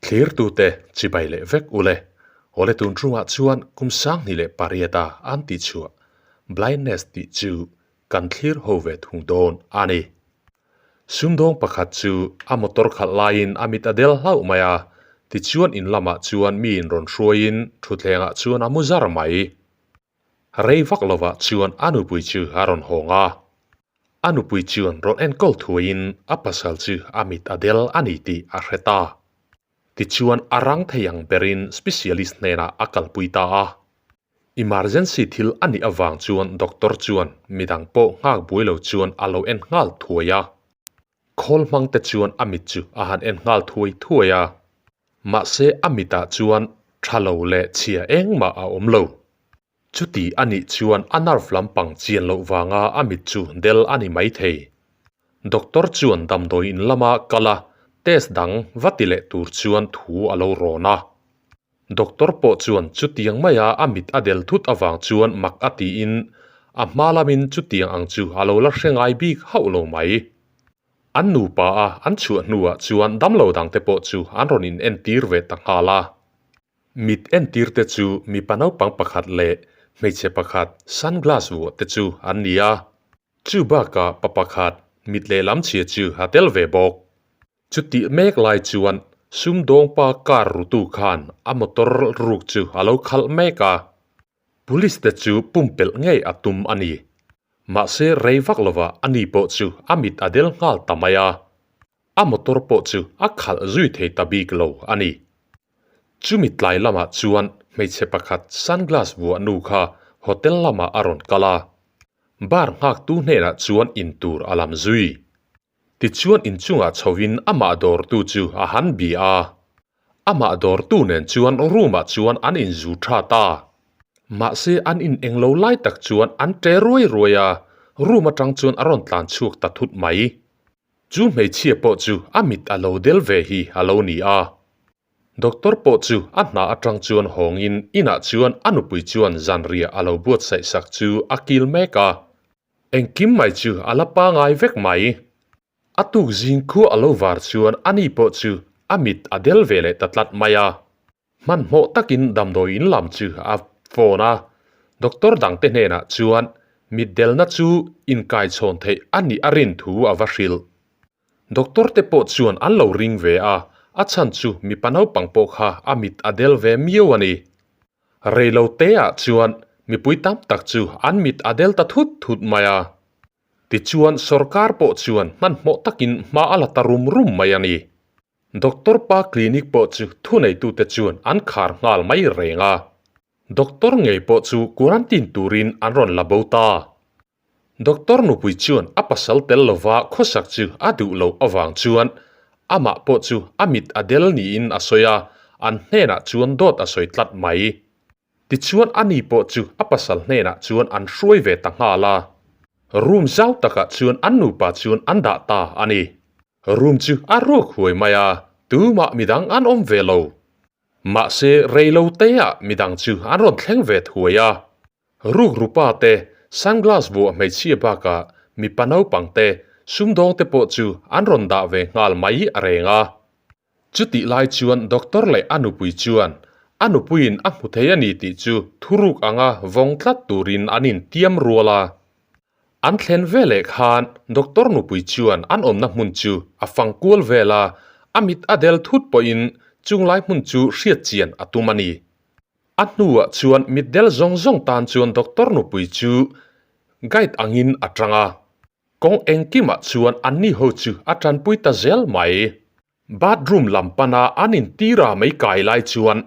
Thlirtute chibai leh vek ule. Awle tun tungah chuan kum 2008 a an tihchhuah Blindness tih chu kan thlir ho ve thung dawn a ni. Sumdawng pakhat chu a motor khalh laiin a mit a del hlauh mai a, tichuan in lamah chuan miin rawn hruaiin thutthlengah chuan a mu zar mai. Rei vak lovah chuan a nupui chu a rawn hawng a. A nupui chuan rawn enkawl thuaiin a pasal chu a mit a del a ni tih a hre ta. Tichuan a rang thei ang berin specialist hnenah a kalpui ta a. Emergency thil a nih avang chuan doctor chuan midang pawh nghak buai lo chuan a lo en nghal thuai a. Khawl hmang te chuan a mit chu a han en nghal thuai thuai a. Mahse a mitah chuan tha lo leh chhia engmah a awm lo. Chuti a nih chuan a nerve lampang chian loh vanga a mit chu del a ni maithei. Doctor chuan damdawi in lama kal a, test dang va ti leh tur chuan thu a lo rawn a. Doctor pawh chuan chutiang maia a mit a del thut avang chuan mak a tiin a hma lamin chutiang ang chu a lo la hre ngai bik hauh lo mai. An nupa a an chhuah hnuah chuan damlo dangte pawh chu an rawn in entir ve ta nghal a. Mit entir te chu mipa naupang pakhat leh hmeichhe pakhat sunglass vuah te chu an ni a. Chu bakah pa pakhat mit lehlam chhia chu a tel ve bawk. Chutih mek lai chuan sumdawngpa car rutu khan a motor ruk chu a lo khalh mek a, police te chu pumpelh ngei a tum a ni. Mahse rei vak lovah a ni pawh chu a mit a del nghal ta mai a, a motor pawh chu a khalh zui thei ta bik lo a ni. Chumi tlai lamah chuan hmeichhe pakhat sunglass vuah nu kha hotel lamah a rawn kal a, bar nghaktu hnenah chuan intur a lam zui. Tichuan inchungah chhoin amah dawrtu chu a han bi a. Amah dawrtu nen chuan room-ah chuan an inzu tha ta. Mahse an in englo lai tak chuan an ṭe ruai ruai a, room atang chuan a rawn tlan chhuak ta thut mai. Chu hmeichhia pawh chu a mit a lo del ve hi a lo ni a. Doctor pawh chu a hna atang chuan hawngin inah chuan a nupui chuan zanriah a lo buatsaih sak chu a kil mek a. Engkim mai chu a la pangai vek mai. A tuk zing khua a lo var chuan ani pawh chu a mit a del ve leh ta tlat mai a. Hmanhmawh takin damdawi in lam chu a phone a, doctor dangte hnenah chuan mit delna chu inkaichhawn theih a nih a rin thu a va hrilh. Doctor te pawh chuan an lo ring ve a, a chhan chu mipa naupang pawh kha a mit a del ve miau a ni. Reilo te ah chuan mipui tam tak chu an mit a del ta thut thut mai a. Tichuan sorkar pawh chuan hmanhmawh takin hma a la ta rum rum mai a ni. Doctor pa clinic pawh chu thuneitute chuan an khar nghal mai reng a. Doctor ngei pawh chu quarantine turin an rawn la bo ta. Doctor nupui chuan a pasal tel lova khawsak chu a duh loh avang chuan amah pawh chu a mit a del niin a sawi a, an hnenah chuan dawt a sawi tlat mai. Tichuan ani pawh chu a pasal hnenah chuan an hruai ve ta nghal a, room zau takah chuan an nupa chuan an dah ta a ni. Room chu a ruak huai mai a, tumah midang an awm ve lo. Mahse reilo teah midang chu an rawn thleng ve thuai a. Rukrupa te, sunglass vuah hmeichhia bakah mipa naupang te, sumdawng te pawh chu an rawn dah ve nghal mai a reng a. Chutih lai chuan doctor leh a nupui chuan a nupuiin a hmu thei a ni tih chu thuruk anga vawng tlat turin an intiam rual a. An thlen veleh khan doctor nupui chuan an awmna hmun chu a fang kual vel a, a mit a del thut pawhin chunglai hmun chu hriat chian a tum a ni. A hnuah chuan mitdel zawng zawng tan chuan doctor nupui chu guide angin a tang a, kawng engkimah chuan anni ho chu a tanpui ta zel mai. Bathroom lam pana an intira mai kai lai chuan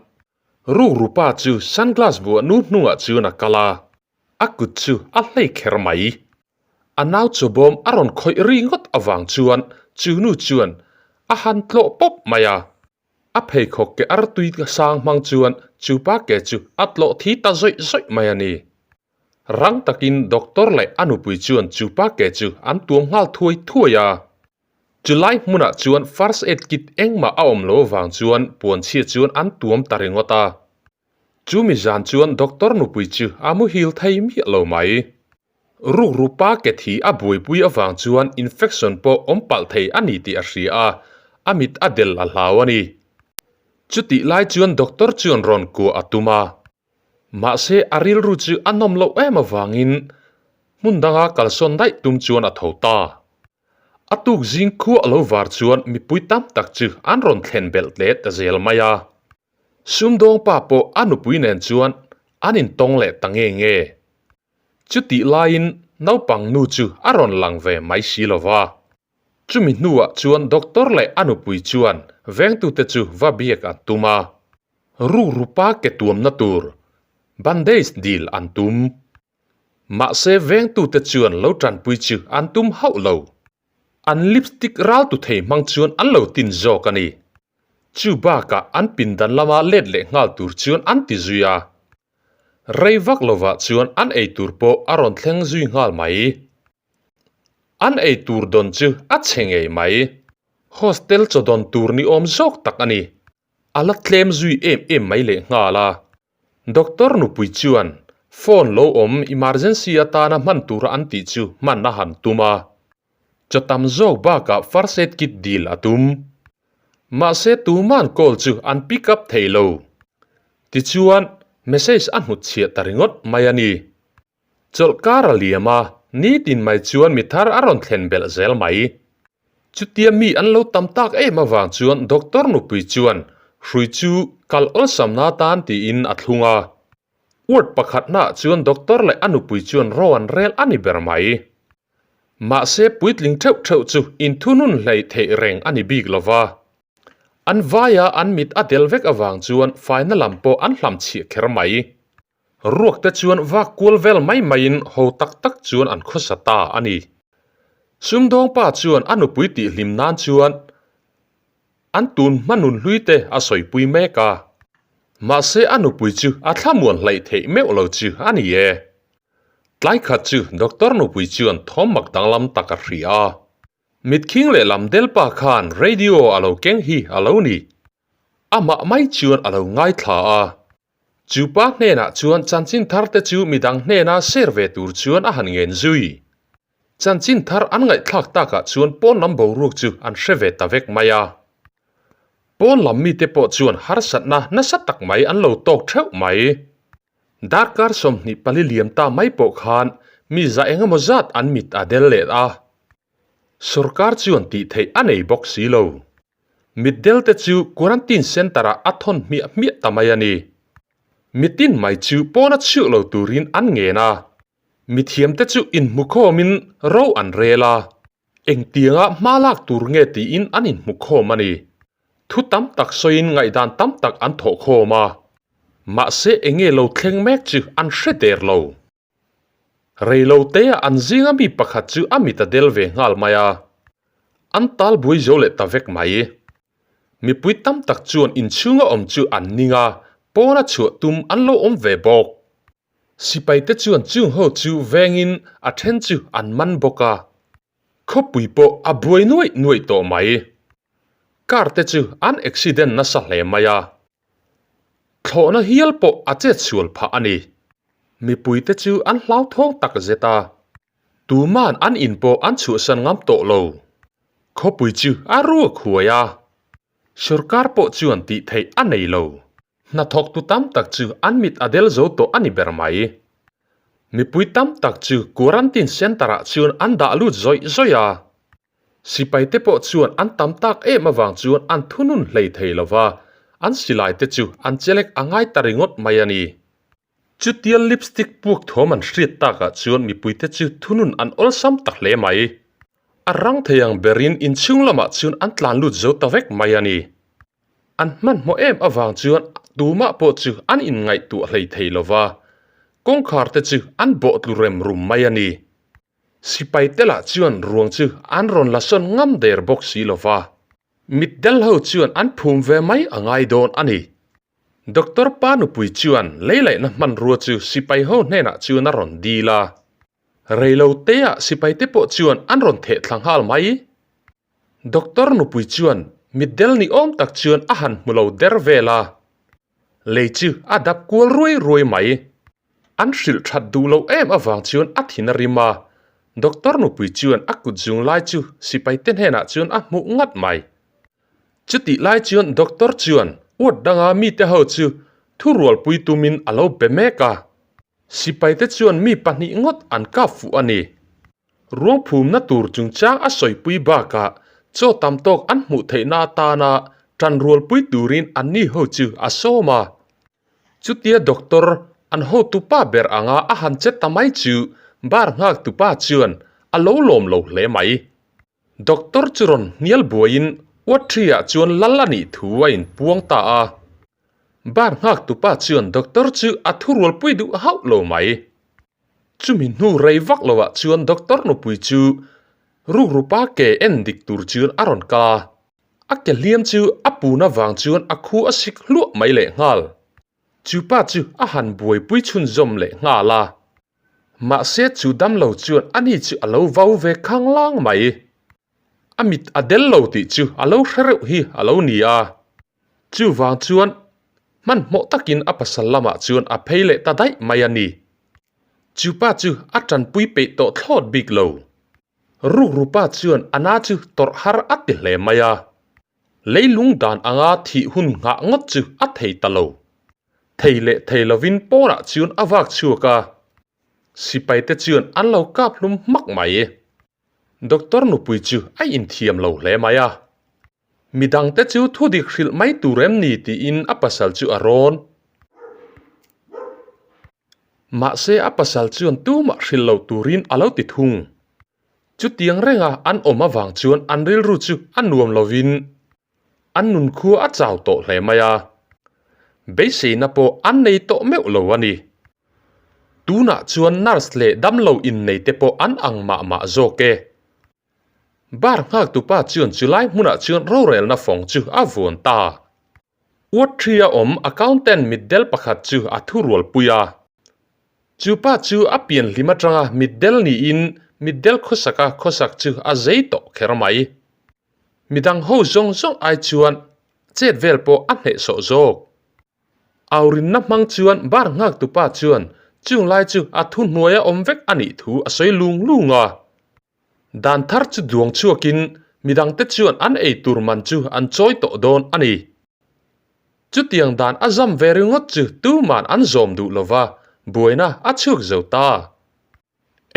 rukrupa chu sunglass vuah nu hnungah chuan a kal a, a kut chu a hlei kher mai. A nau chawbawm a rawn khawih ri ngawt avang chuan chu nu chuan a han tlawh pawp mai a. A pheikhawk ke artui sang hmang chuan chu pa ke chu a tlawh thi ta zawih zawih mai a ni. Rang takin doctor leh a nupui chuan chu pa ke chu an tuam nghal thuai thuai a. Chulai hmunah chuan first aid kit engmah a awm lo avang chuan puanchhia chuan an tuam ta ringawt a. Chu mi zan chuan doctor nupui chu a muhil thei miah lo mai. Rukru pa ke thi a buaipui avang chuan infection pawh awm palh thei a ni tih a hria a, a mit a del a hlau a ni. Chutih lai chuan doctor chuan rawn kuah a tum a. Mahse a rilru chu a nawm loh em avangin hmun danga kalsawn daih tum chuan a tho ta. A tuk zing khua a lo var chuan mipui tam tak chu an rawn thlen belh tle ta zel mai a. Sumdawng pa pawh a nupui nen chuan an intawng leh ta nge nge. Chutih laiin naupang nu chu a rawn lang ve mai si lo va. Chumi hnuah chuan doctor leh a nupui chuan vengtute chu va biak an tum a. Rukrupa ke tuamna tur bandage dil an tum. Mahse vengtute chuan lo tanpui chu an tum hauh lo. An lipstick ral tu thei hmang chuan an lo tin zawk a ni. Chu bakah an pindan lama let leh nghal tur chuan an ti zui a. Rei vak lovah chuan an ei tur pawh a rawn thleng zui nghal mai. An ei tur dawn chu a chhe ngei mai. Hostel chaw dawn tur ni awm zawk tak a ni. A la tlem zui em em mai leh nghal a. Doctor nupui chuan phone lo awm emergency atana hman tura an tih chu hman a han tum a. Chaw tam zawk bakah first aid kit dil a tum. Mahse tuman call chu an pick up thei lo. Tichuan message a hnutchhiah ta ringawt mai a ni. Chawlhkar a liam a, nitin mai chuan mi thar a rawn thlen belh zel mai. Chutia mi an lo tam tak em avang chuan doctor nupui chuan hrui chu kal awlsamna tan tiin a thlung a. Ward pakhatnaah chuan doctor leh a nupui chuan ro an rel a ni ber mai. Mahse puitling theuh theuh chu inthunun hleih theih reng a ni bik lo va. An vaia an mit a del vek avang chuan faina lam pawh an hlamchhiah kher mai. Ruak te chuan vak kual vel mai maiin ho tak tak chuan an khawsa ta a ni. Sumdawng pa chuan a nupui tihhlim nan chuan an tun hmanun hlui te a sawipui mek a. Mahse a nupui chu a thlamuan hleih theih meuh lo chu a ni e. Tlai khat chu doctor nupui chuan thawm mak danglam tak a hria a. Mitkhing lehlam Delpa khan radio a lo keng hi a lo ni. Amah mai chuan a lo ngaithla a. Chu pa hnenah chuan chanchin thar te chu midang hnena share ve tur chuan a han ngen zui. Chanchin thar an ngaihthlak takah chuan pawn lam boruak chu an hre ve ta vek mai a. Pawn lam mite pawh chuan harsatna nasa tak mai an lo tawk theuh mai. Darkar 24 liam ta mai pawh khan mi za engemaw zat an mit a del let a. Sorkar chuan tih theih a nei bawk si lo. Mitdel te chu quarantine centre ah a thawn hmiah hmiah ta mai a ni. Mitin mai chu pawna chhiah lo turin an ngen a, mithiam te chu inhmukhawmin ro an rel a, engtianga hma lak tur nge tiin an inhmukhawm a ni. Thu tam tak sawiin ngaihdan tam tak an thawhkhawm a, mahse enge lo thleng mek chu an hre der lo. Reilotea an zinga mi pakhat chu a mit a del ve nghal mai a, an tal buai zo leh ta vek mai. Mipui tam tak chuan inchhunga awm chu an ning a, pawna chhuah tum an lo awm ve bawk. Sipaite chuan chung ho chu vengin a then chu an man bawk a, khawpui pawh a buai nuaih nuaih tawh mai. Car te chu an accident nasa hle mai a, Thlawhna hial pawh a chetsual phah a ni. Mipuite chu an hlauthawng tak zet a, tuman an in pawh an chhuahsan ngam tawh lo. Khawpui chu a ruak huai a, sorkar pawh chuan tih theih a nei lo. Hnathawktu tam tak chu an mit a del zo tawh a ni ber mai. Mipui tam tak chu quarantine centre-ah chuan an dah lut zawih zawih a. Sipai te pawh chuan an tam tak em avang chuan an thunun hlei thei lo va, an silai te chu an chelek a ngai ta ringawt mai a ni. Chutia lipstick puak thawm an hriat takah chuan mipui te chu thunun an awlsam ta hle mai. A rang thei ang berin inchhung lamah chuan an tlan lut zo ta vek mai a ni. An hmanhmawh em avang chuan tumah pawh chu an inngaihtuah hlei thei lo va, kawngkhar te chu an bawh tlu rem rum mai a ni. Sipai te lah chuan ruang chu an rawn la sawn ngam der bawk si lo va, mitdel ho chuan an phum ve mai a ngai dawn a ni. Doctor pa nupui chuan leilaihna hmanrua chu sipai ho hnenah chuan a rawn dil a, reilo teah sipai te pawh chuan an rawn theh thla nghal mai. Doctor nupui chuan mitdel ni awm tak chuan a han hmu lo der vel a, lei chu a dap kual ruai ruai mai. An hrilh that duh loh em avang chuan a thin a rim a, doctor nupui chuan a kut zung lai chu sipai te hnenah chuan a hmuh ngat mai. Chutih lai chuan doctor chuan. Ward danga mite ho chu thurualpui tumin a lo be mek a. Sipaite chuan mi pahnih ngawt an kap fuh a ni. Ruang phumna tur chungchang a sawipui bakah chaw tam tawk an hmuh theihna atana tanrualpui turin anni ho chu a sawm a. Chutia doctor an hotupa ber anga a han che ta mai chu bar nghaktupa chuan a lo lawm lo hle mai. Doctor chu rawn hnial buaiin Uathri-ah chuan lal a nih thu a inpuang ta a. Bar nghaktupa chuan doctor chu a thurualpui duh hauh lo mai. Chumi hnu rei vak lovah chuan doctor nupui chu rukrupa ke en dik tur chuan a rawn kal a. A ke hliam chu a pun avang chuan a khu a sik hluah mai lehnghal. Chu pa chu a han buaipui chhunzawm lehnghal a. Mahse chu damlo chuan ani chu a lo vau ve khanglang mai. A mit a del lo tih chu a lo hre reuh hi a lo ni a. Chuvang chuan hmanhmawh takin a pasal lamah chuan a phei leh ta daih mai a ni. Chu pa chu a tanpui peih tawh thlawt bik lo. Rukrupa chuan a na chu tawrh har a ti hle mai a. Leilung dan anga thih hun nghah ngawt chu a thei ta lo. Thei leh thei lovin pawnah chuan a vak chhuak a. Sipaite chuan an lo kap hlum hmak mai. Doctor nupui chu a inthiam lo hle mai a. Midangte chu thudik hrilh mai tur em ni tiin a pasal chu a rawn. Mahse a pasal chuan tumah hrilh lo turin a lo ti thung. Chutiang renga an awm avang chuan an rilru chu a nuam lovin an nunkhua a chau tawh hle mai a. Beiseina pawh an nei tawh meuh lo a ni. Tunah chuan nurse leh damlo innei te pawh an ang mah mah zawk e. Bar nghaktupa chuan chulai hmunah chuan rorelna fawng chu a vuan ta. Uathria awm accountant mitdel pakhat chu a thurualpui a. Chu pa chu a pian hlim atanga mitdel niin mitdel khawsaka khawsak chu a zei tawh kher mai. Midang ho zawng zawng ai chuan chet vel pawh a hnehsawh zawk. Aurinna hmang chuan bar nghaktupa chuan chung lai chu a thuhnuaia awm vek a nih thu a sawi lung lung a. Dan thar chu duang chhuakin midangte chuan an ei tur man chu an chawi tawh dawn a ni. Chutiang dan a zam ve ringawt chu tuman an zawm duh lova, buaina a chhuak zo ta.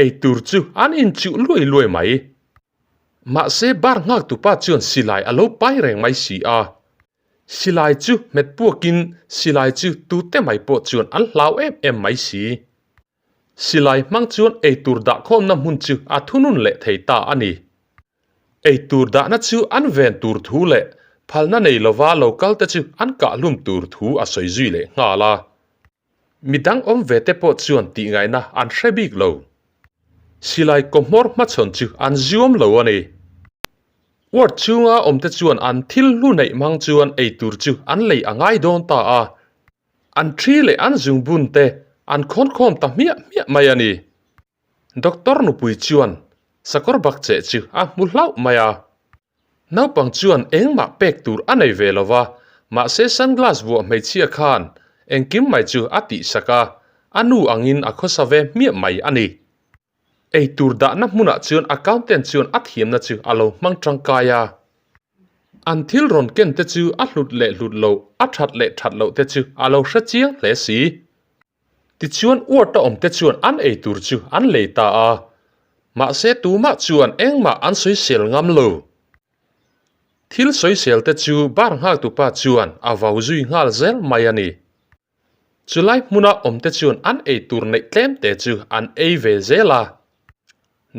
Ei tur chu an inchuh luai luai mai. Mahse bar nghaktupa chuan silai a lo pai reng mai si a. Silai chu hmet puakin silai chu tute mai pawh chuan an hlau em em mai si. Silai hmang chuan eitur dahkhawmna hmun chu a thunun leh thei ta a ni. Eitur dahna chu an ven tur thu leh phalna nei lova lo kalte chu an kahhlum tur thu a sawi zui leh nghal a. Midang awm ve te pawh chuan tihngaihna an hre bik lo. Silai kawhmawr hmachhawn chu an zuam lo a ni. Ward chhunga awmte chuan an thil hlu neih hmang chuan eitur chu an lei a ngai dawn ta a. An thi leh an zungbun te an khawnkhawm ta hmiah hmiah mai a ni. Doctor nupui chuan sakawr bak cheh chu a hmu hlauh mai a. Naupang chuan engmah pek tur a nei ve lo va, mahse sunglass vuah hmeichhia khan engkim mai chu a tihsak a, a nu angin a khawsa ve hmiah mai a ni. Eitur dahna hmunah chuan accountant chuan a thiamna chu a lo hmang tangkai a. An thil rawn ken te chu a hlut leh hlut loh, a that leh that loh te chu a lo hre chiang hle si. Tichuan ward a awm te chuan an eitur chu an lei ta a, mahse tumah chuan engmah an sawisel ngam lo. Thil sawisel te chu bar nghaktupa chuan a vau zui nghal zel mai a ni. Chulai hmuna awmte chuan an eitur neih tlemte chu an ei ve zel a.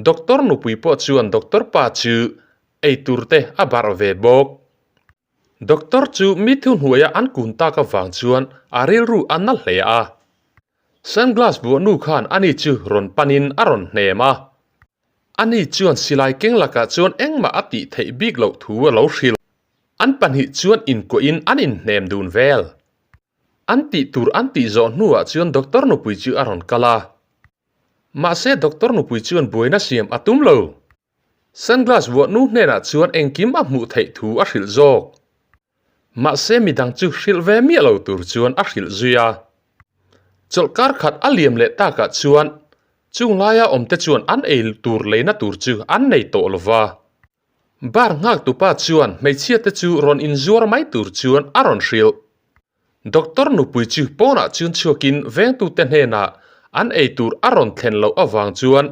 Doctor nupui pawh chuan doctor pa chu eitur te a barh ve bawk. Doctor chu mi thuhnuaia an kun tak avang chuan a rilru a na hle a. Sunglass buah nu khan ani chu rawn panin a rawn hnem a. Ani chuan silai keng lakah chuan engmah a tih theih bik loh thu a lo hrilh. An pahnih chuan inkuahin an inhnem dun vel. An tih tur an tih zawh hnuah chuan doctor nupui chu a rawn kal a. Mahse doctor nupui chuan buaina siam a tum lo. Sunglass vuah nu hnenah chuan engkim a hmuh theih thu a hrilh zawk. Mahse midang chu hrilh ve miah lo tur chuan a hrilh zui a. Chawlhkar khat a liam leh takah chuan chung laia awmte chuan an ei tur leina tur chu an nei tawh lo va. Bar nghaktupa chuan hmeichhiate chu rawn inzuar mai tur chuan a rawn hrilh. Doctor nupui chu pawnah chuan chhuakin vengtute hnenah an eitur a rawn thlen loh avang chuan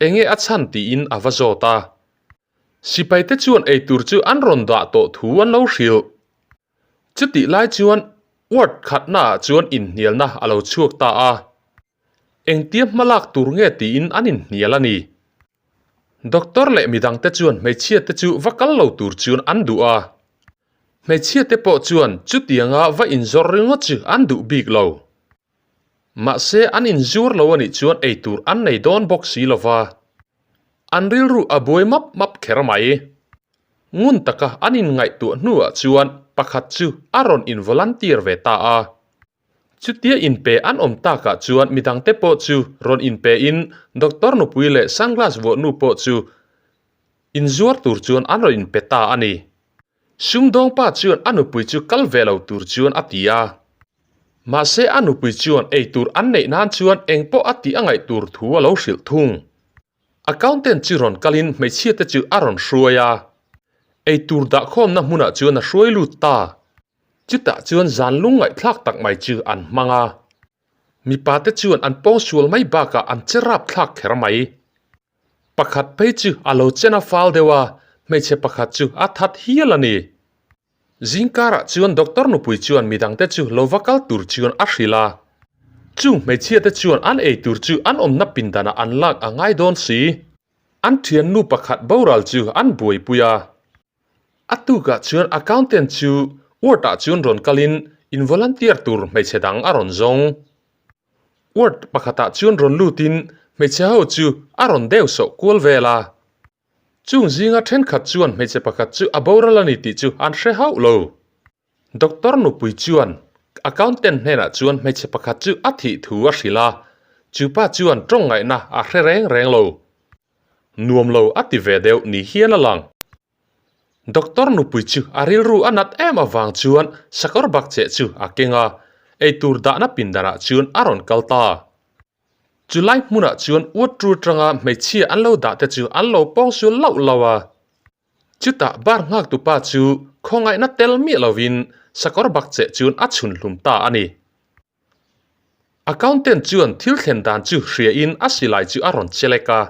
enge a chhan tiin a va zawt a. Sipaite chuan eitur chu an rawn dah tawh thu an lo hrilh. Chutih lai chuan ward khatnaah chuan inhnialna a lo chhuak ta a. Engtia hmalak tur nge tiin an inhnial a ni. Doctor leh midangte chuan hmeichhiate chu va kal lo tur chuan an duh a. Hmeichhiate pawh chuan chutianga va inzawrh ringawt chu an duh bik lo. Mahse an inzur lo a nih chuan eitur an nei dawn bawk si lo va. An rilru a buai map map kher mai. Ngun taka an inngaihtuah hnuah chuan pakhat chu a rawn involunteer ve ta a. Chutia inpe an awm takah chuan midangte pawh chu rawn inpe in doctor nupui leh sunglass vuah nu pawh chu inzuar tur chuan an rawn inpe ta a ni. Sumdawng pa chuan a nupui chu kal ve lo tur chuan a ti a. Mahse a nupui chuan eitur an neih nan chuan engpawh a tih a ngaih tur thu a lo hrilh thung. Accountant chu rawn kalin hmeichhia te chu a rawn hruai a. Eitur dahkhawmna hmunah chuan a hruai lut ta. Chutah chuan zan lung ngaihthlak tak mai chu an hmang a. Mipa te chuan an pawngsual mai bakah an che rapthlak kher mai. Pakhat phei chu a lo chen a fal deuh a, hmeichhe pakhat chu a that hial a ni. Zingkarah chuan doctor nupui chuan midangte chu lo va kal tur chuan a hrilh a. Chung hmeichhiate chuan an ei tur chu an awmna pindanah an lak a ngai dawn si. An thiannu pakhat boral chu an buaipui a. A tukah chuan accountant chu ward ah chuan rawn kalin in volunteer tur hmeichhe dang a rawn zawng. Ward pakhatah chuan rawn lutin hmeichhe ho chu a rawn deuh sawh kual vel a. Chung zinga thenkhat chuan hmeichhe pakhat chu a boral a ni tih chu an hre hauh lo. Doctor nupui chuan accountant hnenah chuan hmeichhe pakhat chu a thih thu a hrilh a, chupa chuan tawng ngaihna a hre reng reng lo. Nuam lo a ti ve deuh ni hian a lang. Doctor nupui chu a rilru a nat em avang chuan sakawr bak cheh chu a keng a, eitur dahna pindanah chuan a rawn kal ta. Chu lai hmunah chuan uat ṭu aṭanga hmeichhia an lo dah te chu an lo pawngsual lauh lauh a. Chutah bar nghaktupa chu khawngaihna tel miah lovin sakawr bak cheh chuan a chhun hlum ta a ni. Accountant chuan thil thlen dan chu hriain a silai chu a rawn chelek a.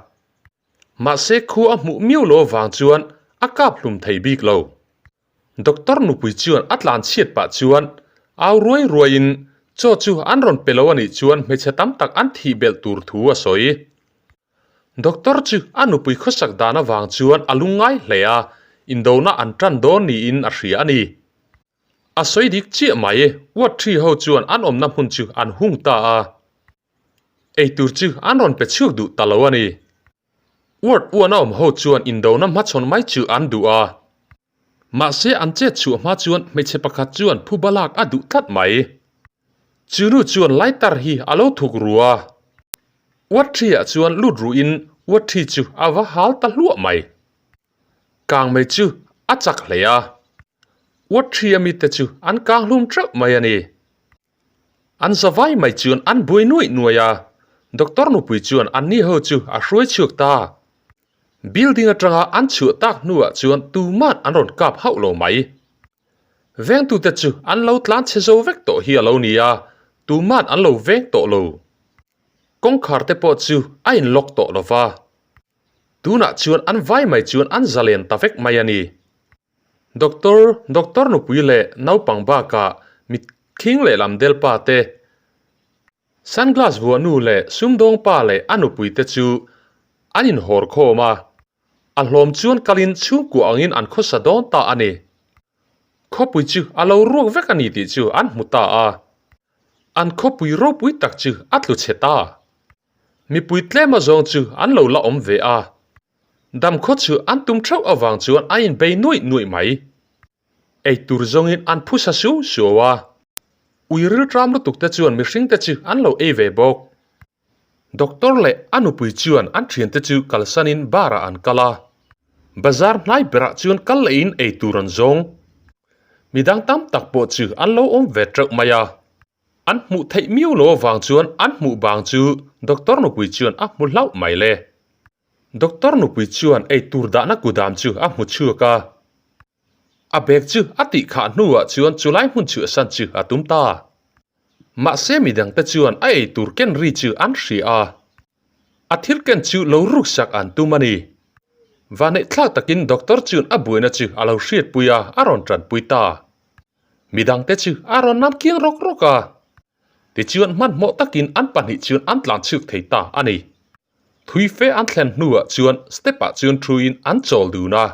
Mahse khu a hmuh miau lo avang chuan a kap hlum thei bik lo. Doctor nupui chuan a tlan chhiat pah chuan au ruai ruaiin chaw chu an rawn pe lo a nih chuan hmeichhe tam tak an thih belh tur thu a sawi. Doctor chu a nupui khawsak dan avang chuan a lungngai hle a, indona an tan dawn niin a hria a ni. A sawi dik chiah mai, ward three ho chuan an awmna hmun chu an hung ta a. Eitur chu an rawn pe chhuak duh ta lo a ni. Ward uan a awm ho chuan indona hmachhawn mai chu an duh a. Mahse an chet chhuah hma chuan hmeichhe pakhat chuan phuba lak a duh tlat mai. Chu nu chuan lighter hi a lo thuk ru a. Ward three ah chuan lut ruhin ward three chu a va hal ta hluah mai. Kang mai chu a chak hle a. Ward three a mite chu an kang hlum teuh mai a ni. An zavai mai chuan an buai nuaih nuaih a, doctor nupui chuan anni ho chu a hruai chhuak ta. Building atanga an chhuah tak hnuah chuan tuman an rawn kap hauh lo mai. Vengtute chu an lo tlan chhe zo vek tawh hi a lo ni a, tuman an lo veng tawh lo. Kawngkhar te pawh chu a in lock tawh lo va. Tunah chuan an vai mai chuan an zalen ta vek mai a ni. Doctor, doctor nupui leh naupang bakah mit khing leh lam del pa te, sunglass vuah nu leh sumdawng pa leh a nupui te chu an inhawr khawm a, a hlawm chuan kalin chhungkua angin an khawsa dawn ta a ni. Khawpui chu a lo ruak vek a ni tih chu an hmu ta a, an khawpui ropui tak chu a tlu chhe ta. Mipui tlem azawng chu an lo la awm ve a, Damkhaw chu an tum theuh avang chuan a inbei nuaih nuaih mai. Eitur zawngin an phusa suau suau a. Ui rilṭam lutuk te chuan mihring te chu an lo ei ve bawk. Doctor leh a nupui chuan an thiante chu kalsanin bar ah an kal a. Bazar hnai berah chuan kal lehin eitur an zawng. Midang tam tak pawh chu an lo awm ve teuh mai a. An hmuh theih miau lo avang chuan an hmuh bang chu doctor nupui chuan a hmu hlauh mai le. Doctor nupui chuan eitur dahna kudam chu a hmu chhuak a. A bag chu a tih khah hnuah chuan chulai hmun chhuahsan chu a tum ta. Mahse midangte chuan a eitur ken ri chu an hria a. A thil ken chu lo ruksak an tum a ni. Vaneihthlak takin doctor chuan a buaina chu a lo hriatpui a, a rawn tanpui ta. Midangte chu a rawn nam kiang rawk rawk a. Tichuan hmanhmawh takin an pahnih chuan an tlan chhuak thei ta a ni. Thui fe an thlen hnuah chuan step ah chuan thuin an chawl dun a.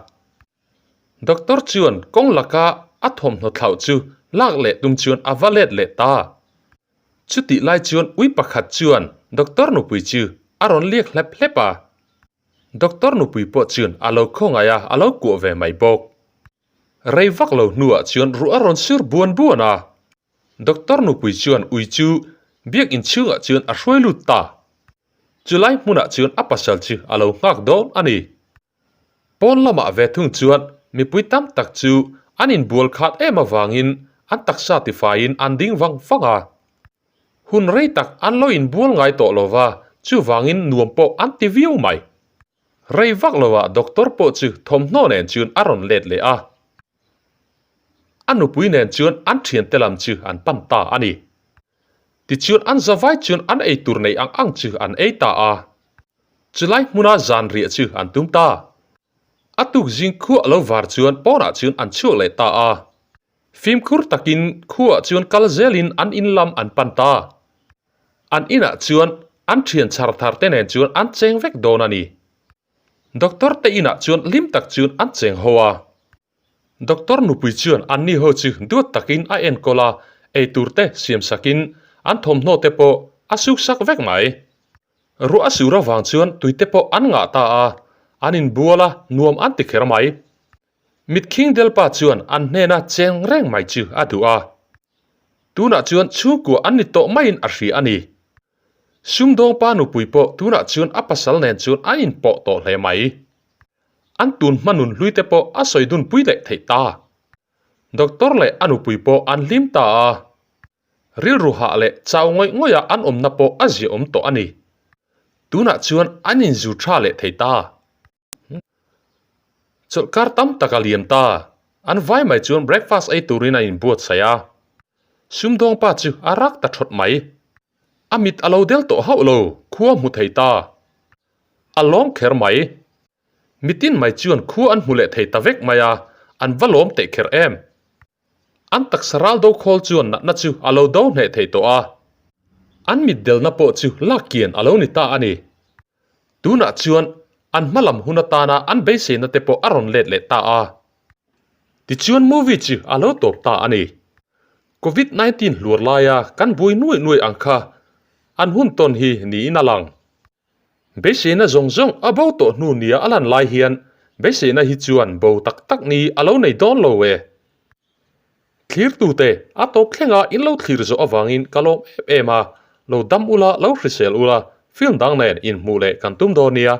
Doctor chuan kawng laka a thawmhnaw thlauh chu lak leh tum chuan a va let leh ta. Chutih lai chuan ui pakhat chuan doctor nupui chu a rawn liak hlep hlep a. Doctor nupui pawh chuan a lo khawngaih a, a lo kuah ve mai bawk. Rei vak lo hnuah chuan ruah a rawn sur buan buan a. Doctor nupui chuan ui chu biak inchhungah chuan a hruai lut ta. Chulai hmunah chuan a pasal chu a lo nghak dawn a ni. Pawn lamah ve thung chuan mipui tam tak chu an inbual khat em avangin an taksa tifaiin an ding vang vang a. Hun rei tak an lo inbual ngai tawh lo va, chuvangin nuam pawh an ti viau mai. Rei vak lovah doctor pawh chu thawmhnaw nen chuan a rawn let leh a. A nupui nen chuan an thiante lam chu an pan ta a ni. Tichuan an zavai chuan an eitur nei ang ang chu an ei ta a. Chulai hmuna zan riah chu an tum ta. A tuk zing khuah lo var chuan pawnah chuan an chhuak leh ta a. Fimkhur takin khuah chuan kal zelin an in lam an pan ta. An inah chuan an thian chhar thar te nen chuan an cheng vek dawn a ni. Doctor te inah chuan hlim tak chuan an cheng ho a. Doctor nupui chuan anni ho chu duat takin a enkawl a, eitur te siam sakin an thawmhnaw te pawh a suk sak vek mai. Ruah a sur avang chuan tui te pawh an ngah ta a, an inbual a, nuam an ti kher mai. Mitkhing Delpa chuan an hnena cheng reng mai chu a duh a. Tunah chuan chhungkua an ni tawh maiin a hria a ni. Sumdawngpa nupui pawh tunah chuan a pasal nen chuan an inpawh tawh hle mai. An tun hma nun hlui te pawh a sawi dun pui leh theih ta. Doctor leh a nupui pawh an hlim ta a. Rilru hah leh chau ngawih ngawih a an awmna pawh a ziaawm tawh a ni. Tunah chuan an inzu tha leh thei ta. Chawlhkar tam tak a liam ta. An vai mai chuan breakfast ei turin a inbuatsaih a. Sumdawngpa chu a rak ta thawt mai. A mit a lo del tawh hauh lo, khua hmu thei ta. A lawm kher mai. Mitin mai chuan khua an hmu leh thei ta vek mai a, an va lawm teh kher em. An taksa ral do khawl chuan natna chu a lo do hneh thei tawh a. An mit delna pawh chu lak kian a lo ni ta a ni. Tunah chuan an hma lam hun atana an beiseina te pawh a rawn let leh ta a. Tichuan movie chu a lo tawp ta a ni. Covid 19 hluar laia kan buai nuai nuai ang kha an hun tawn hi niin a lang. Beiseina zawng zawng a bo tawh hnu nia a lan lai hian beiseina hi chuan bo tak tak ni a lo nei dawn lo e. Thlirtute a tawp thlenga in lo thlir zawh avangin ka lawm em em a, lo dam ula, lo hrisel ula, film dang nen inhmuh leh kan tum dawn nia.